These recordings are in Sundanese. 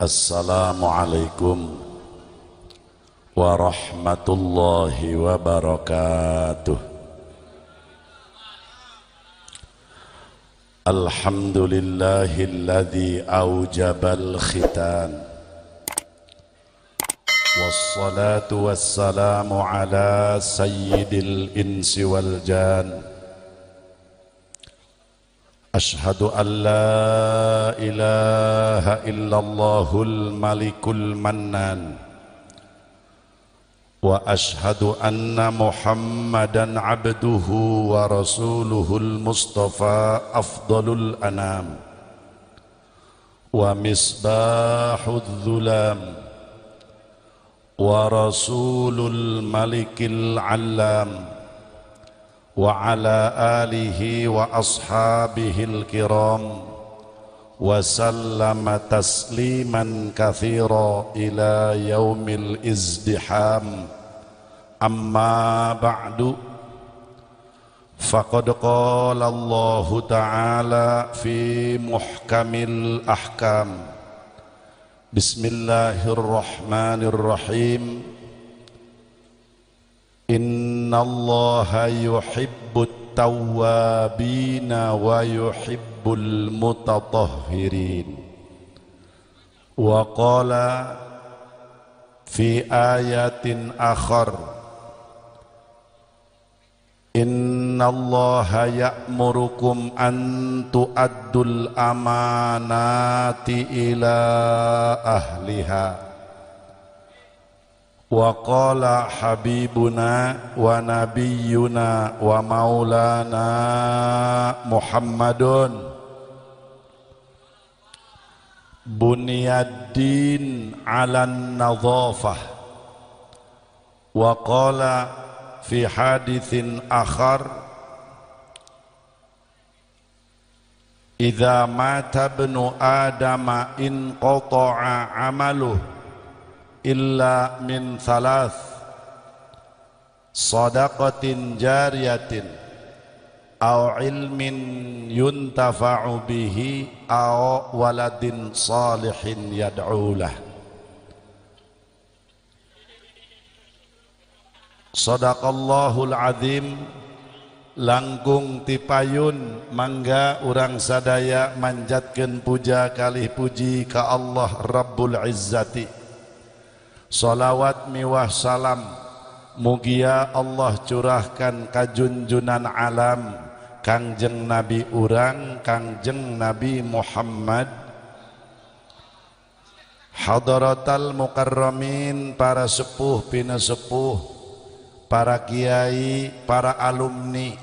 Assalamualaikum warahmatullahi wabarakatuh. Alhamdulillahilladzi aujabal khitan. Wassalatu wassalamu ala sayyidil insi wal jan. Ashhadu an la ilaha illallahul malikul mannan. Wa ashhadu anna Muhammadan abduhu wa rasuluhul mustafa afdalul anam. Wa misbahudz dhulam. Wa rasulul malikil allam. Wa ala alihi wa ashabihil kiram. Wa sallama tasliman kathira ila yaumil izdiham. Amma ba'du. Faqad qala Allahu ta'ala fi muhkamil ahkam. Bismillahirrahmanirrahim. Innallaha yuhibbut tawwabina wa yuhibbul mutatahhirin. Wa qala fi ayatin akhar. Innallaha ya'murukum an tu'addul amanati ila ahliha. Wa qala habibuna wa nabiyyuna wa maulana Muhammadun bunyaddin 'alan nadhafah. Wa qala fi hadithin akhar. Idza mata ibnu adama inqata'a 'amaluhu illa min thalath sadaqatin jariyatin aw ilmin yuntafa'u bihi aw waladin salihin yad'ulah. Sadaqallahul azim. Langkung tipayun mangga urang sadaya manjatkeun puja kalih puji ka Allah Rabbul Izzati. Salawat miwah salam mugia Allah curahkan kajunjunan alam Kangjeng Nabi urang Kangjeng Nabi Muhammad. Hadratal mukarramin, para sepuh pina sepuh, para kiai, para alumni,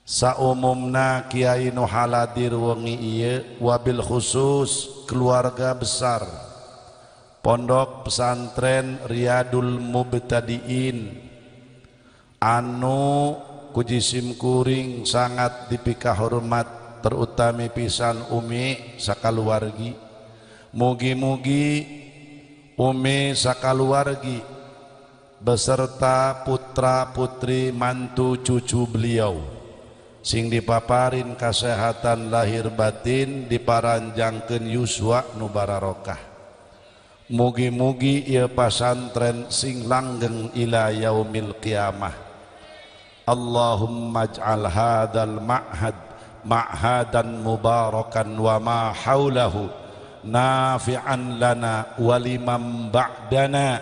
saumumna kiai nu haladir wengi ieu, wabil khusus keluarga besar Pondok Pesantren Riyadul Mubtadiin anu kujisim kuring sangat dipikahormat terutami pisan umi sakaluwargi. Mugi-mugi umi sakaluwargi beserta putra putri mantu cucu beliau sing dipaparin kesehatan lahir batin, diparanjangkeun yuswa nu bararokah. Mugi-mugi ieu pasantren sing langgeng ila yaumil qiyamah. Allahumma ij'al hadzal ma'had ma'hadan mubarakan wa ma haulahu nafi'an lana wa liman ba'dana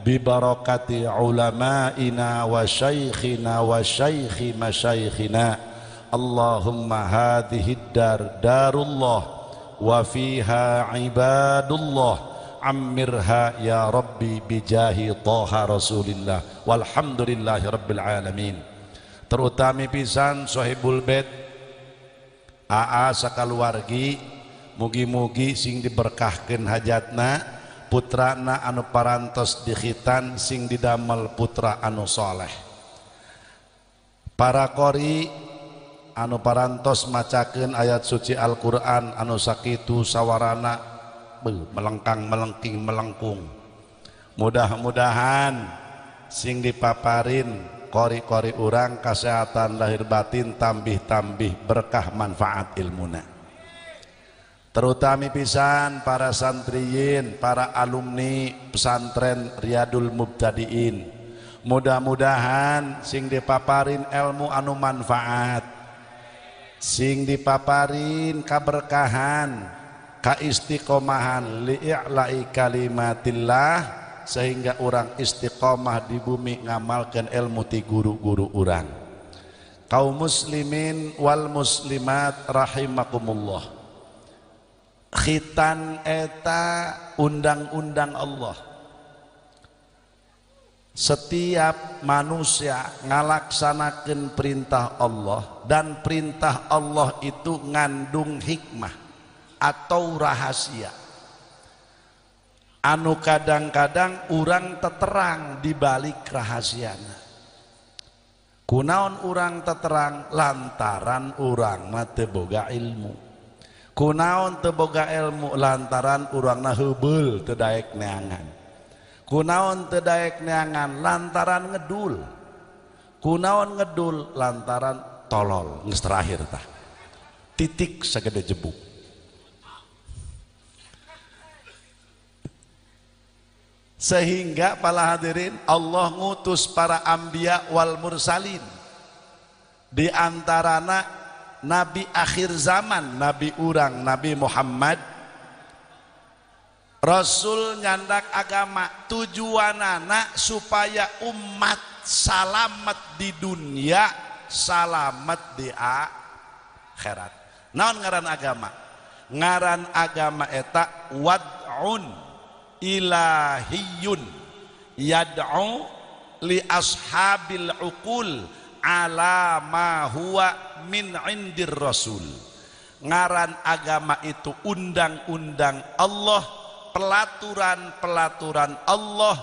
bi barakati ulama'ina wa syaikhina wa syaikhi masyaikhina. Allahumma hadhihi dar darullah wa fiha ibadullah ammirha ya rabbi bijahi taha rasulillah walhamdulillahi rabbil alamin. Terutami pisan sohibul bait aa sakaluwargi, mugi-mugi sing diberkahkeun hajatna, putrana anu parantos dikhitan sing didamel putra anu soleh. Para qori anu parantos macakeun ayat suci Al-Qur'an anu sakitu sawarana melengkang melengking melengkung, mudah-mudahan sing dipaparin kori-kori urang kesehatan lahir batin tambih-tambih berkah manfaat ilmuna. Terutami pisan para santriyin, para alumni pesantren Riyadul Mubtadiin. Mudah-mudahan sing dipaparin ilmu anu manfaat, sing dipaparin kaberkahan, kaistiqomahan li'i'la'i kalimatillah, sehingga orang istiqomah di bumi ngamalkan ilmu ti guru-guru urang. Kaum muslimin wal muslimat rahimakumullah. Khitan eta undang-undang Allah. Setiap manusia ngalaksanakan perintah Allah, dan perintah Allah itu ngandung hikmah atau rahasia. Anu kadang-kadang urang teterang di balik rahasiana. Kunaon urang teterang lantaran urang mah teu boga ilmu. Kunaon teu boga ilmu lantaran urangna heubeul teu daek neangan. Kunaon teu daek neangan lantaran ngedul. Kunaon ngedul lantaran tolol. Geus terakhir tah. Titik sagede jebuk. Sehingga para hadirin, Allah ngutus para anbiya wal mursalin. Di antarana nabi akhir zaman, nabi urang, Nabi Muhammad. Rasul nyandak agama, tujuanana supaya umat salamet di dunia, salamet di akhirat. Naon ngaran agama? Ngaran agama eta wad'un ilahiyun yad'u li ashabil uqul ala ma huwa min indir rasul. Ngaran agama itu undang-undang Allah, pelaturan-pelaturan Allah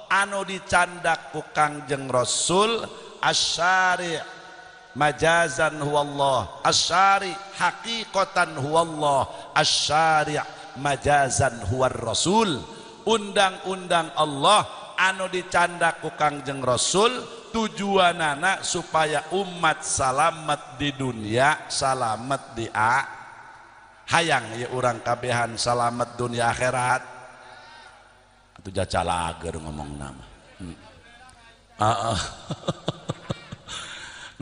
anu dicandak ku Kangjeng Rasul. Asyari majazan huwallah, asyari haqiqatan huwallah, asyari majazan huwar rasul. Undang-undang Allah anu dicandak ku Kangjeng Rasul, tujuanana supaya umat salamet di dunia, salamet di hayang ya urang kabehan salamet dunia akhirat. Atuh jacalager ngomong nama.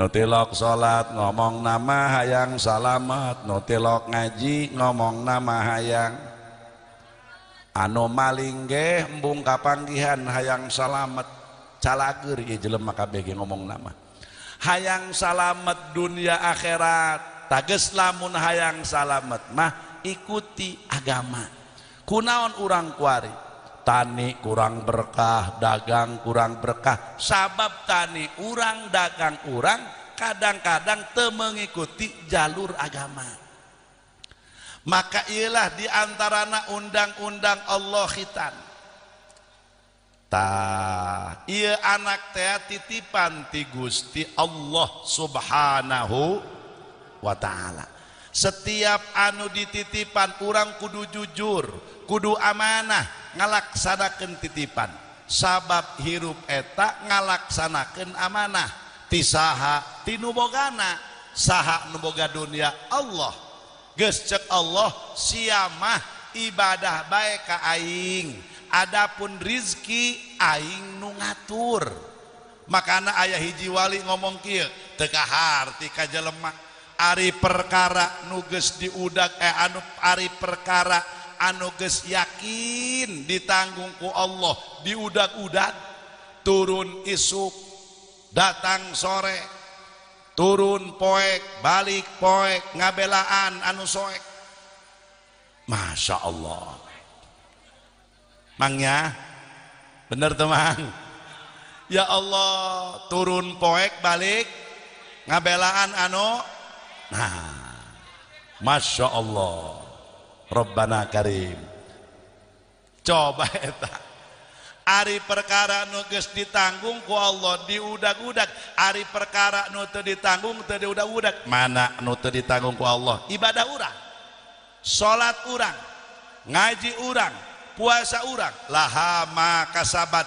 Nu tilok salat ngomong nama hayang salamet, nu tilok ngaji ngomong nama hayang, anu maling ge embung kapanggihan hayang salamet. Calager ieu jelema kabeh ge ngomong nama hayang salamet dunia akhirat. Tages lamun hayang salamet mah ikuti agama. Kunaon urang kuari tani kurang berkah, dagang kurang berkah, sabab tani urang, dagang urang kadang-kadang teu mengikuti jalur agama. Maka ialah diantarana undang-undang Allah khitan. Tah, ieu anak teh titipan ti Gusti Allah Subhanahu wa ta'ala. Setiap anu dititipan urang kudu jujur, kudu amanah ngalaksanakeun titipan. Sabab hirup eta ngalaksanakeun amanah ti saha ti nu bogana. Saha nu boga dunia? Allah. Geus ceuk Allah, siamah ibadah bae ka aing, adapun rizki aing nu ngatur. Makana aya hiji wali ngomong kieu, teu kaharti ka jelema. Ari perkara nu geus diudag anu ari perkara anu geus yakin ditanggung ku Allah, diudag-udag, turun isuk datang sore, turun poek balik poek, ngabelaan anu soek. Masya Allah. Mangnya bener tuh mang. Ya Allah, turun poek balik ngabelaan anu. Nah, Masya Allah, Rabbana Karim. Coba eta ari perkara nu geus ditanggung ku Allah diudag-udag, ari perkara nu teu ditanggung teu diudag-udag. Mana nu teu ditanggung ku Allah? Ibadah urang, salat urang, ngaji urang, puasa urang. Laha ma kasabat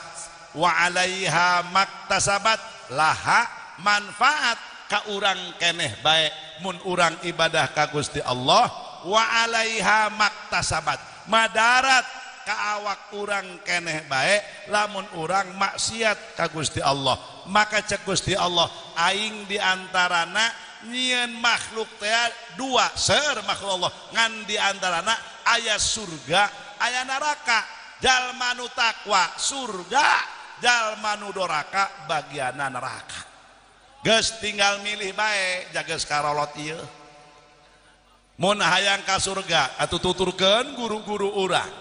wa alaiha maktasabat. Laha manfaat ka urang keneh bae mun urang ibadah ka Gusti Allah, wa alaiha maktasabat. Madarat ka awak urang keneh bae lamun urang maksiat ka Gusti Allah. Maka cek Gusti Allah aing diantarana nyieun makhluk teh dua seur makhluk Allah ngan diantarana aya surga aya neraka. Jalma nu takwa surga, jalma nu doraka bagianna neraka. Geus tinggal milih bae jaga karolot ieu. Mun hayang ka surga atuh tuturkeun guru-guru urang.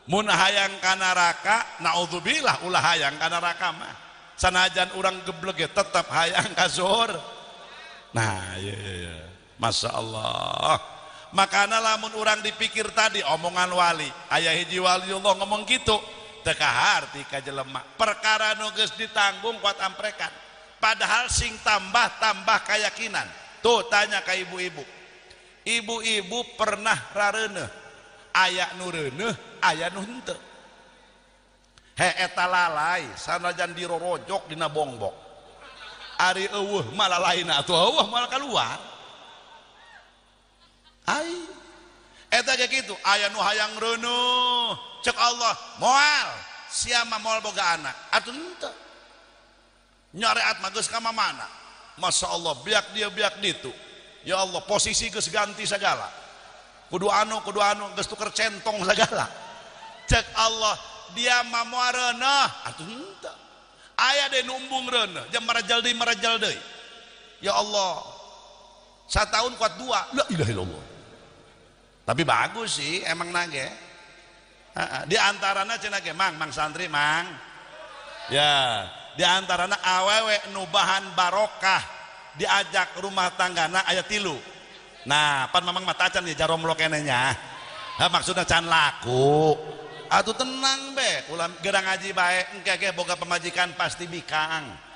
Mun hayang ka neraka naudzubillah ulah hayang ka neraka mah. Sanajan urang gebleg ge tetep hayang ka surga. Nah, iya iya. Masya Allah. Makana lamun urang dipikir tadi omongan wali, aya hiji wali Allah ngomong gitu, teu kaharti ka jelema. Perkara nu geus ditanggung kuat amprekan. Padahal sing tambah-tambah keyakinan. Tuh tanya ke ibu-ibu. Ibu-ibu pernah rareuneuh, aya nu reuneuh, aya nu henteu. He eta lalai sanajan dirorojok dina bongbok. Ari eueuh mah lalaina atuh eueuh moal kaluar. Ai eta ge kitu aya nu hayang reuneuh, cek Allah moal sia mah moal boga anak atuh henteu. Nyareat mah geus ka mamana. Masya Allah biak dia biak ditu. Ya Allah posisi geus ganti segala. Kudu anu geus tuker centong segala. Cek Allah dia mah moal reuneuh atuh henteu. Aya deui nu embung reuneuh jeung marejel deui. Ya Allah satahun kuat dua. La ilaha illallah. Tapi bagus sih emang nage. Di antarana cenah ge mang mang santri mang. Ya, di antarana awewe nu bahan barokah diajak rumah tanggana aya 3. Nah, pan mamang mah tacan ya jaromlo keneh nya. Ha maksudna can laku. Atuh tenang be, ulah gerang ngaji bae engke ge boga pemajikan pasti bikang.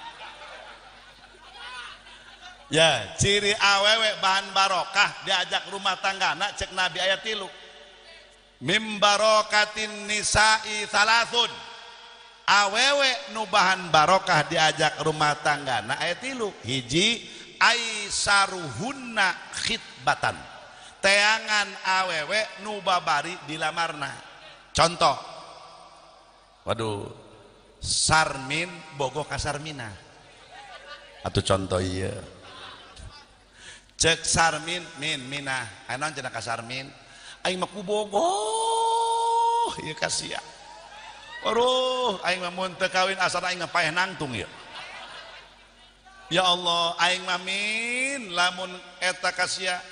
Ya, ciri awewe bahan barokah diajak rumah tanggana cek Nabi ayat 3. Mim barokatin nisa'i thalathun. Awewe nu bahan barokah diajak rumah tanggana ayat 3. Hiji aisaruhunna khitbatan. Teangan awewe nu babari dilamarna. Contoh. Waduh, Sarmin bogoh ka Sarmina. Atuh contoh ieu. Cek Sarmin min minah aya naon cenah ka Sarmin aing mah kubogoh ieu ka sia. Aduh aing mah mun teu kawin asana aing mah paeh nangtung ieu. Ya Allah aing mah min lamun eta ka sia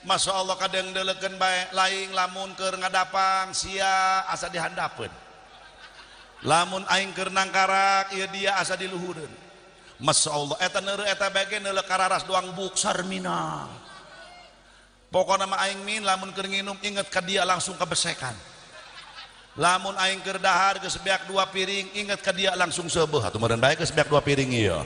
Masya Allah kadang deuleukeun bae laing lamun keur ngadapang sia asa dihandapeun. Lamun aing keur nangkarak ieu dia asa diluhureun. Masya Allah eta neureuh eta bae ge neuleuh kararas doang buk Sarmina. Pokona mah aing min lamun keur nginum inget ka dia langsung kabesekan. Lamun aing keur dahar geus beak 2 piring inget ka dia langsung seubeuh atuh meureun bae geus beak 2 piring ieu.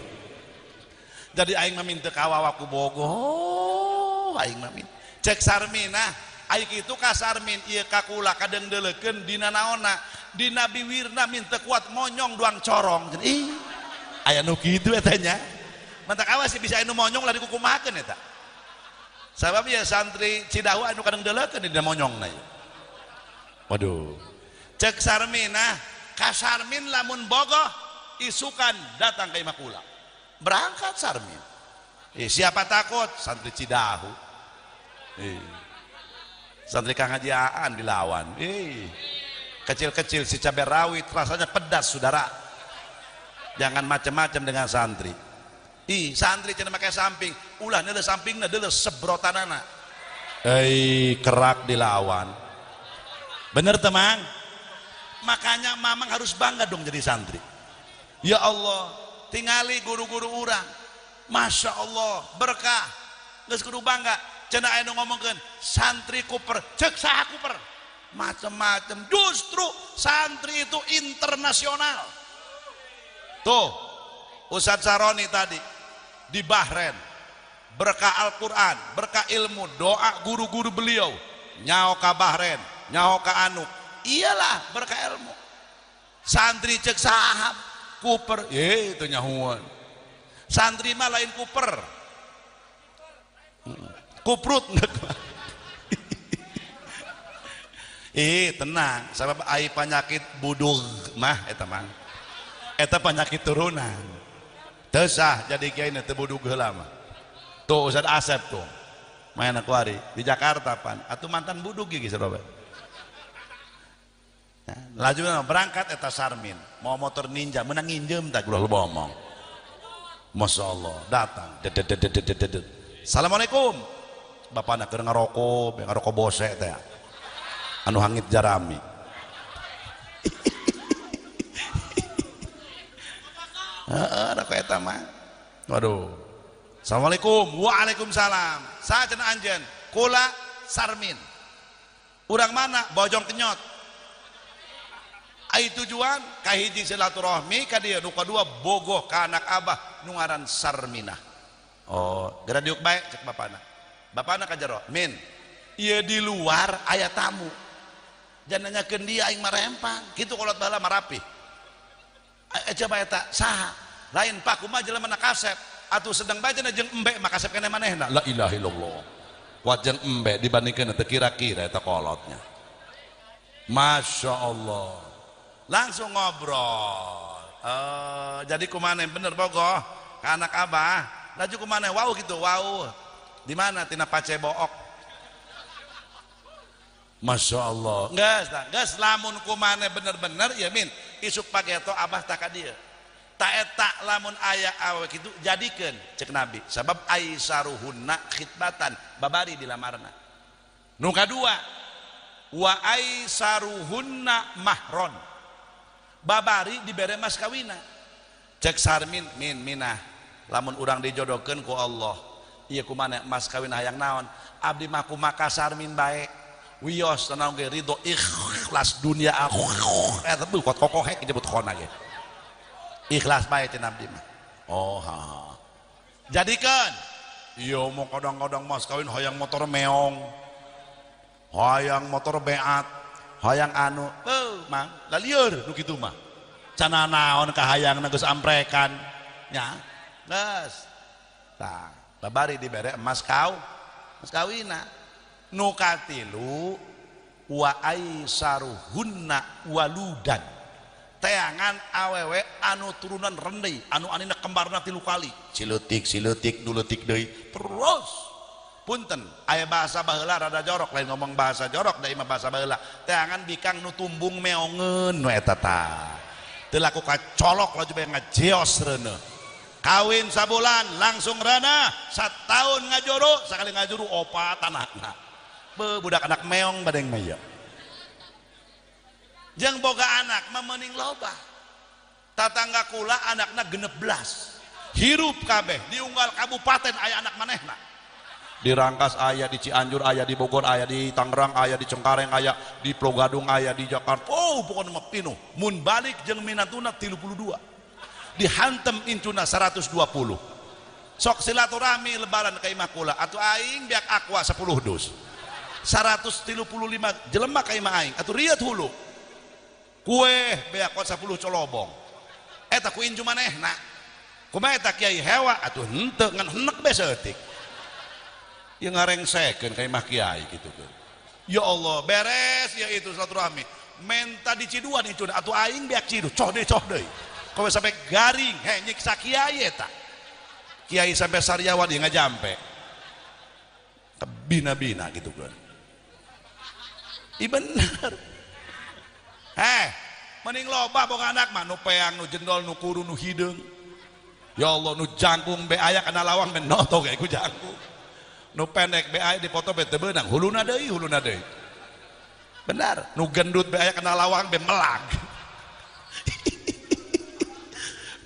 Jadi aing mah min teu kawawa ku bogoh aing mah min. Cek Sarmina aing kitu ka Sarmin ieu ka kula kadang deuleukeun dina naonna dina biwirna min teu kuat monyong doang corong. Ih aya nu kitu eta nya. Mantak awas bisa anu monyong lah dikukumahakeun eta. Sabab ya santri Cidahu anu kadang deuleukeun dina monyongna ieu. Waduh. Cek Sarminah, ka Sarmin lamun bogoh isukan datang ka imah kula. Berangkat Sarmin. Siapa takut? Santri Cidahu. Santri Kang Haji Aan dilawan. Kecil-kecil si cabai rawit rasanya pedas saudara. Jangan macam-macam dengan santri. Ih, santri cenah make samping, ulah neuleuh sampingna deuleuh sebrotanana. Kerak dilawan. Bener temang? Makanya mamang harus bangga dong jadi santri. Ya Allah, tingali guru-guru urang. Masya Allah, berkah. Geus kudu bangga. Cenah aya nu ngomongkeun santri kuper, cek saha kuper. Macem-macem. Justru santri itu internasional. Tuh, Ustadz Saroni tadi di Bahrain, berkah Al-Quran, berkah ilmu, doa guru-guru beliau, nyaho ka Bahrain, nyaho ka anu, iyalah berkah ilmu. Santri cek sahab, kuper, itu nyahuan. Santri mah lain kuper, kuprut. Tenang, sabab ai penyakit budug mah eta mah. Eta penyakit turunan. Teu sah jadi kiai teu budug heula mah. Tuh Ustaz Asep tuh. Main kuari di Jakarta pan atuh mantan budug ge geus loba. Nah, laju berangkat eta Sarmin, mau motor Ninja menang nginjem tak ulah loba omong. Masya Allah, datang. Dedet. Assalamualaikum. Bapana keur ngarokok, ngarokok bose teh. Anu hangit jarami. Heeh, rokok eta mah. Waduh. Assalamualaikum. Waalaikumsalam. Saha cenah anjeun? Kula Sarmin. Urang mana? Bojong Kenyot. Ai tujuan kahiji silaturahmi ka dieu, nu kadua bogoh ka anak abah nu ngaran Sarminah. Oh, geura diuk bae cek bapana. Bapana ka jero, "Min, ieu di luar aya tamu. Jangan nanyakeun dia aing marempang." Kitu kolot baheula marapih. Coba eta saha? Lain Pak kumaha jelema na kasep. Atuh sedang bae cenah jeung embe mah kasep keneh manehna. La ilaha illallah. Kuat jeung embe dibandingkeun teu kira-kira eta kolotnya. Masya Allah. Langsung ngobrol. Jadi kumaha bener bogoh ka anak abah. Laju kumaha wau gitu, wau. Di mana tina Pacebook. Masya Allah. Geus, geus lamun kumane bener-bener ya min isuk pageto abah tak ka dieu. Ta eta lamun aya awewe kitu jadikeun cek Nabi. Sabab aisaruhunna khitbatan, babari dilamarna. Nu kadua wa aisaruhunna mahron. Babari dibere mas kawina. Cek Sarmin min minah lamun urang dijodohkeun ku Allah. Ieu kumane mas kawin hayang naon? Abdi mah kumaha Sarmin bae. Wios tenang ge ridho ikhlas dunia akhirat eta beuh kot kokohek nyebut khona ge. Ikhlas bae cenah abdi mah. Oh ha. Jadikeun ieu mah kadang-kadang mas kawin hayang motor meong. Hayang motor beat, hayang anu, beuh mang lalieur nu kitu mah. Cenah naon kahayangna geus amprekan nya. Geus. Tah, babari dibere emas kau, mas kawina. Nu katilu wa aisaruhunna waludan, teangan awewe anu turunan rendei anu anina kembarna 3 kali sileutik sileutik duleutik deui terus. Punten aya bahasa baheula rada jorok, lain ngomong bahasa jorok da imah bahasa baheula. Teangan bikang nu tumbung meongeun nu eta tah teu laku kacolok laju bae ngajeos reuneuh. Kawin sabulan langsung reuneuh, sataun ngajuru, sakali ngajuru opat anakna. Be budak anak meong badeng mah ieu. Jeung boga anak mah meuning loba. Tatangga kula anakna 16. Hirup kabeh diunggal kabupaten aya anak manehna. Di Rangkas aya, di Cianjur aya, di Bogor aya, di Tangerang aya, di Cengkareng aya, di Plogadung aya, di Jakarta. Oh, pokona mah pinuh. Mun balik jeung minantuna 32. Dihantem incuna 120. Sok silaturahmi lebaran ka imah kula atuh aing beak aqua 10 dus. 135 jelema ka imah aing atuh riat hulu. Kue beak 10 colobong. Eta ku incu manehna. Kumaha eta kiai hewa atuh henteu ngan henek be saeutik. Ieu ngarengsekeun ka imah kiai kitu keun. Ya Allah, beres ya itu silaturahmi. Menta di Ciduan incuna atuh aing beak ciduh, coh deui coh deui. Kowe sampai garing, he nyiksa kiai eta. Kiai sampai sariawan dia ngajampe. Kebina-bina gitu kan. Ih bener. Heh, mending loba boga anak mah nu peang, nu jendol, nu kuru, nu hideung. Ya Allah, nu jangkung be aya kana lawang be noto ge ku jangkung. Nu pendek be aya dipoto be teu beunang, huluna deui, huluna deui. Benar, nu gendut be aya kana lawang be melag.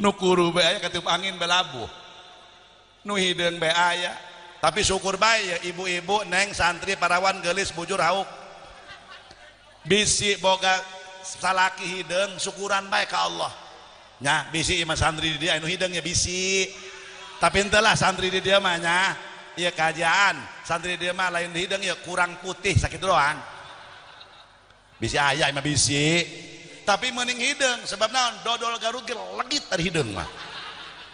Nu kuru be aya katiup angin be labuh. Nu hideung be aya. Tapi syukur bae ya ibu-ibu neng santri parawan geulis bujur hauk. Bisi boga salaki hideung syukuran bae ka Allah. Nya bisi imah santri di dia anu hideung ya bisi. Tapi henteu lah santri di dia mah nya. Ieu kajian santri di dia mah lain hideung ya kurang putih sakitu doang. Bisi aya imah bisi. Tapi mending hideung sebab naon dodol Garut ge legit dari hideung mah.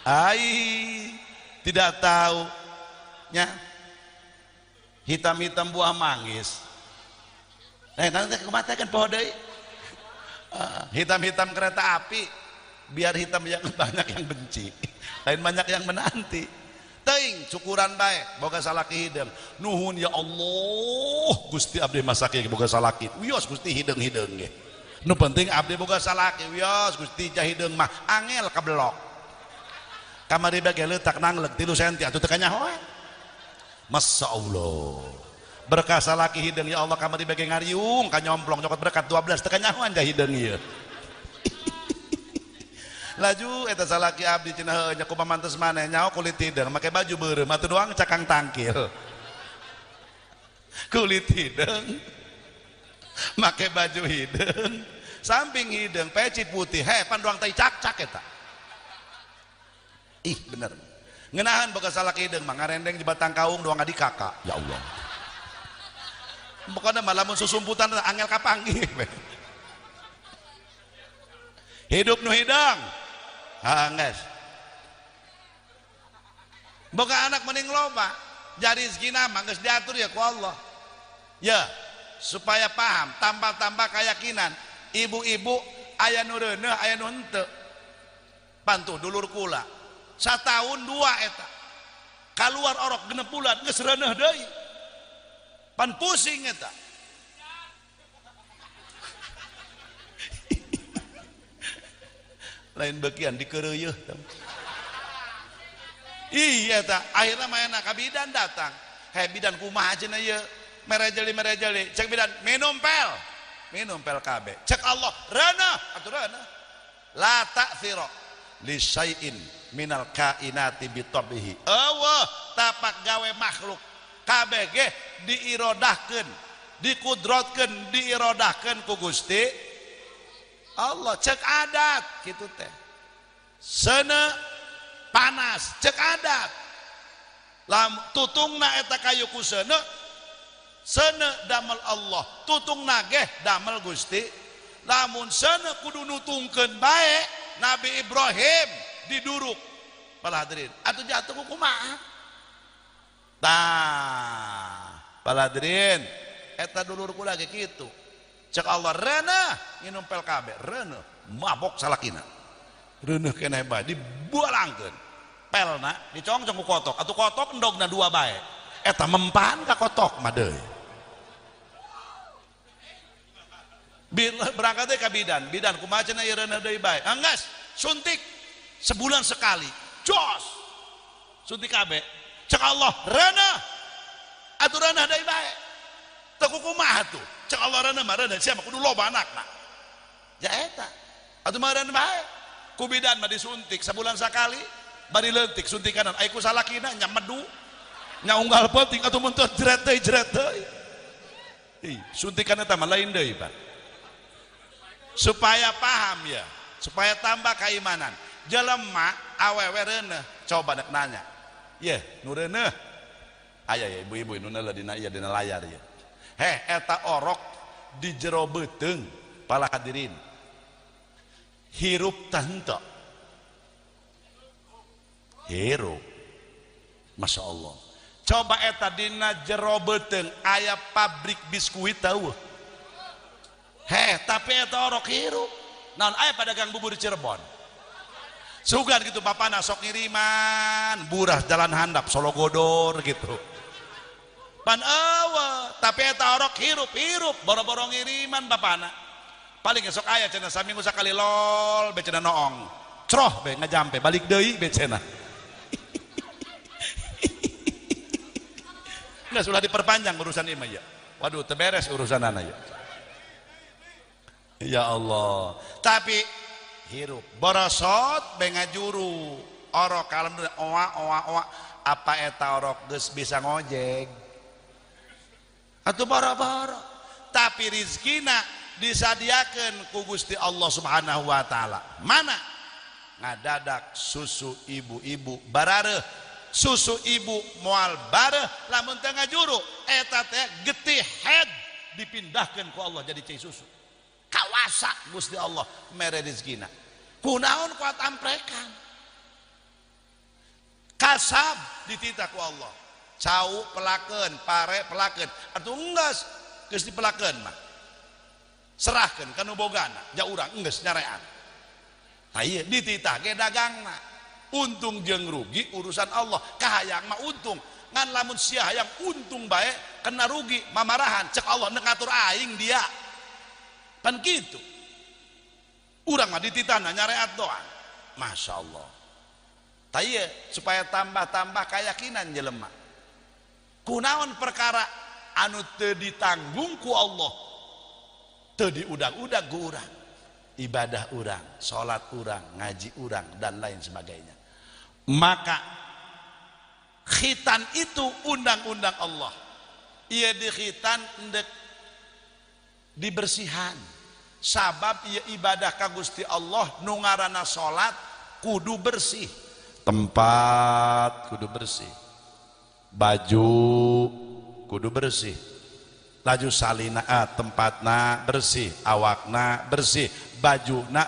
Ai tidak tahu nya hitam-hitam buah manggis. Nanti kumaha kan poho deui. Hitam-hitam kereta api biar hitam yang banyak yang benci, lain banyak yang menanti. Teuing syukuran bae boga salaki hideung. Nuhun ya Allah, Gusti abdi masake boga salaki. Wios Gusti hideung-hideung ge. Nu penting abdi boga salaki, wios Gusti jah hideung mah angel kabelok. Kamari bage leutak nangleg 3 senti atuh teu kanyahoan. Masya Allah. Berkah salaki hideung ya Allah kamari bage ngariung kanyomplong nyokot berkat 12 teu kanyahoan jah hideung ieu. Laju eta salaki abdi cenah heuh nya kumaha mantes maneh nyaho kulit hideung make baju beureum atuh doang cakang tangkil. Kulit hideung make baju hideung samping hideung peci putih heh pan doang tai cak-cak eta. Ih bener. Ngeunahan boga salaki hideung mah ngarendeng di batang kaung doang adi kakak. Ya Allah. Pokona mah lamun susumputan angel kapanggih. Hidup nu hidang. Ha geus. Boga anak mending loba, jadi rezekina mah geus diatur ya ku Allah. Ya, supaya paham, tambah-tambah keyakinan. Ibu-ibu aya nu reuneuh, aya nu henteu. Pantuh dulur kula. Satahun dua eta. Kaluar orok 6 bulan geus reuneuh deui. Pan pusing eta. Lain bagian dikeureuyeun. Iya ta, akhirnya mah enak ka bidan datang. Heh bidan kumaha cenah ieu? Merejeli. Cek bidan, minum pel. Minum pel KB. Cek Allah, reuneuh atuh reuneuh. La ta'thira li syai'in minal kainati bi tabihi. Eueuh tapak gawe makhluk kabeh ge diirodahkeun, dikudrotkeun, diirodahkeun ku Gusti Allah. Cek adat gitu teh. Seuneu panas cek adat. Lam tutungna eta kayu ku seuneu, seuneu damel Allah, tutungna geh damel Gusti. Lamun seuneu kudu nutungkeun bae Nabi Ibrahim diduruk. Para hadirin, atuh jatuh ku kumaha? Tah, para hadirin, eta dulur kula ge kitu. Cek Allah reuneuh nginum pel KB, reuneuh mabok salakina. Reuneuh keneh bae dibualangkeun. Pelna dicongcong ku kotok, atuh kotok endogna 2 bae. Eta mempan ka kotok mah deui. Berangkat deui ka bidan, bidan kumaha cenah ieu reuneuh deui bae. Enggeus, suntik sebulan sekali. Jos. Suntik KB. Cek Allah reuneuh. Atuh reuneuh deui bae. Teu kumaha tuh? Cek Allah reuneuh mah reuneuh sia mah kudu loba anakna. Ja eta. Atuh mah reuneuh bae. Ku bidan mah disuntik sabulan sakali, bari leutik suntikanan. Ai ku salakina nya medu, nya unggal peuting atuh mun teu jeret deui jeret deui. Ih, suntikan eta mah lain deui, Pak. Supaya paham ya, supaya tambah keimanan. Jelema awewe reuneuh, coba nek nanya. Yeh, nu reuneuh. Aya ya ibu-ibu nu neuleuh dina ieu dina layar ieu. Heh, eta orok di jero beuteung para hadirin. Hirup tah henteu? Hirup. Masya Allah. Coba eta dina jero beuteung aya pabrik biskuit tau. Heh, tapi eta orok hirup. Naon aya pedagang bubur di Cirebon. Sugan gitu bapana sok ngiriman, burah jalan handap Sologodor gitu. Pan eueuh, tapi eta orok hirup-hirup boro-boro ngiriman bapana. Paling esok aya cenah saminggu sakali lol be cenah noong. Croh be ngajampe balik deui be cenah. Nggak sudah diperpanjang urusan ieu mah ya. Waduh, teu beres urusanana ya. Ya Allah. Tapi hirup borosot be ngajuru orok kalem oa oa oa apa eta orok geus bisa ngojek. Atuh boro-boro. Tapi rizkina disadiakeun ku Gusti Allah Subhanahu wa taala. Mana? Ngadadak susu ibu-ibu barareuh. Susu ibu moal bareuh lamun teu ngajuru eta teh getih head dipindahkeun ku Allah jadi cai susu. Kawasa Gusti Allah mere rezekina. Kunaon kuat amprekan. Kasab dititah ku Allah. Cau pelakeun, pare pelakeun. Atuh enggeus geus dipelakeun mah. Serahkeun ka nu bogana, ja urang enggeus nyareat. Tah ieu dititah ge dagangna. Untung jeung rugi urusan Allah. Kahayang mah untung, ngan lamun sia hayang untung bae kena rugi mamarahan, cek Allah nek ngatur aing dia. Kan kitu. Urang mah dititahna nyareat doang. Masya Allah. Tah ieu supaya tambah-tambah keyakinan jelema. Kunaon perkara anu teu ditanggung ku Allah, teu diudag-udag ku urang. Ibadah urang, salat urang, ngaji urang, dan lain sebagainya. Maka khitan itu undang-undang Allah. Ieu dikhitan endek dibersihan. Sabab ieu ibadah ka Gusti Allah nu ngaranna salat kudu bersih. Tempat kudu bersih, baju kudu bersih, laju salina tempatna bersih, awakna bersih, bajuna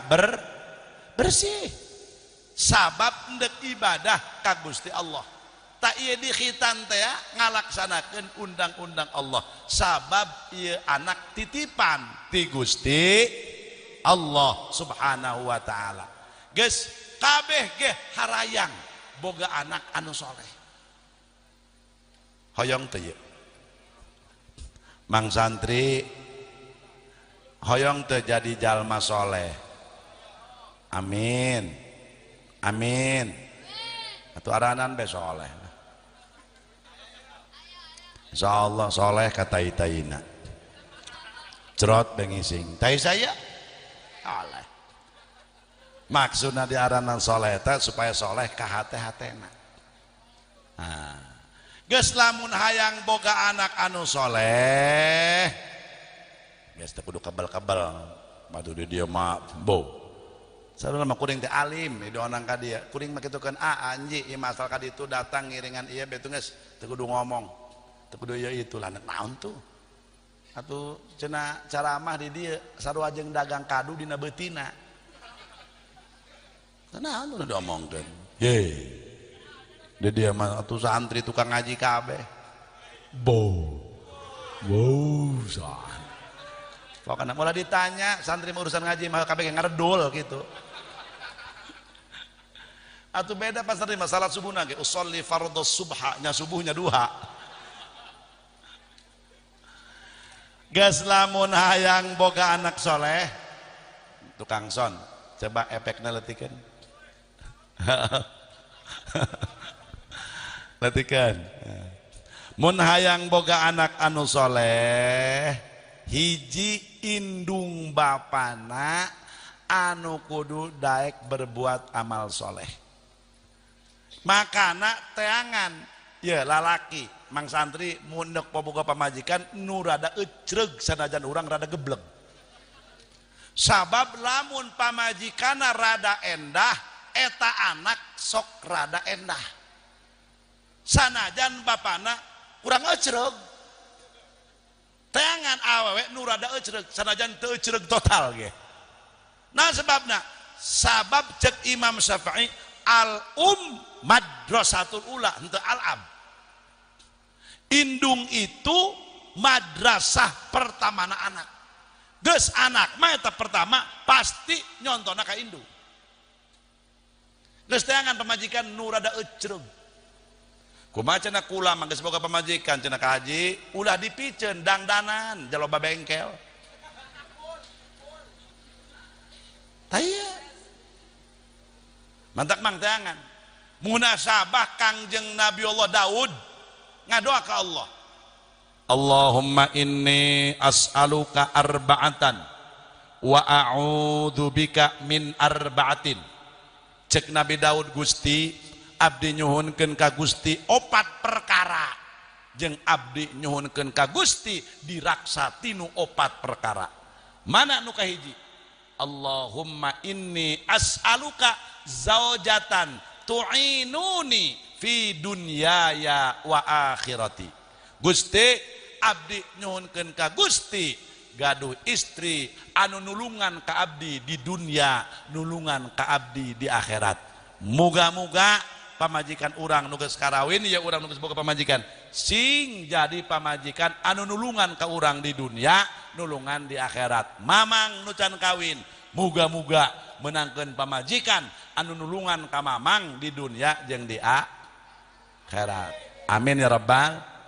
bersih. Sabab endek ibadah ka Gusti Allah. Tak ieu dikhitan teh ngalaksanakeun undang-undang Allah. Sabab ieu anak titipan ti Gusti Allah Subhanahu wa taala. Geus kabeh ge harayang boga anak anu soleh. Hoyong teu ieu? Mang santri hoyong teu jadi jalma soleh? Amin. Amin. Atuh aranan be soleh. Insyaallah soleh kata itaina. Cerot bengising. Tai saya soleh. Maksudna diaranan soleh teh supaya soleh ka hate-hatena. Nah. Geus lamun hayang boga anak anu soleh, geus teu kudu kebel-kebel. Batu di dieu mah bo. Sarua mah kuring teh alim diondang ka dieu. Kuring mah kitu kan anji ieu masal ka ditu datang ngiringan ieu betu geus teu kudu ngomong. Teu kudu ieu itu lah naon tuh. Atuh cenah caramah di dieu sarua jeung dagang kadu dina beutina. Naon tuh diomongkeun. Ye. Di dia mah atuh santri tukang ngaji kabeh. Bo. Wow, san. Pokokna moal ditanya santri mah urusan ngaji mah kabeh ngaredul gitu. Atuh beda pas santri mah salat subuhna ge usolli fardhos subha, nya subuhnya duha. Geus lamun hayang boga anak soleh, tukang son, coba efekna letikeun. Letikan. Mun hayang boga anak anu soleh, hiji indung bapana anu kudu daek berbuat amal soleh. Makana teangan, ya lalaki, mang santri mun deuk boga pamajikan nu rada ecreg sanajan urang rada gebleg. Sabab lamun pamajikana rada endah, eta anak sok rada endah. Sanajan bapana kurang ecreg. Teangan awewe nu rada ecreg sanajan teu ecreg total ge. Nah sebabna, sabab cek Imam Syafi'i al um madrasatul ula henteu al ab. Indung itu madrasah pertamana anak. Geus anak mah eta pertama pasti nyontona ka indung. Geus teangan pamajikan nu rada ecreg. Kumaha cenah kula mah geus boga pamajikan cenah ka haji ulah dipiceun dangdanan jaloba bengkel. Tah ieu. Mantak mang teangan. Munasabah Kangjeng Nabi Allah Daud ngadoa ka Allah. Allahumma inni as'aluka arba'atan wa a'udzubika min arba'atin. Cek Nabi Daud, Gusti abdi nyuhunkeun ka Gusti opat perkara, jeung abdi nyuhunkeun ka Gusti diraksa tinu opat perkara. Mana nu kahiji? Allahumma inni as'aluka zaujatan tu'inuni fi dunyaya wa akhirati. Gusti abdi nyuhunkeun ka Gusti gaduh istri anu nulungan ka abdi di dunia, nulungan ka abdi di akhirat. Muga-muga pamajikan urang nu geus karawin ya urang nu geus boga pamajikan sing jadi pamajikan anu nulungan ka urang di dunia, nulungan di akhirat. Mamang nu can kawin muga-muga menangkeun pamajikan anu nulungan ka mamang di dunia jeung di akhirat. Amin ya rabbal.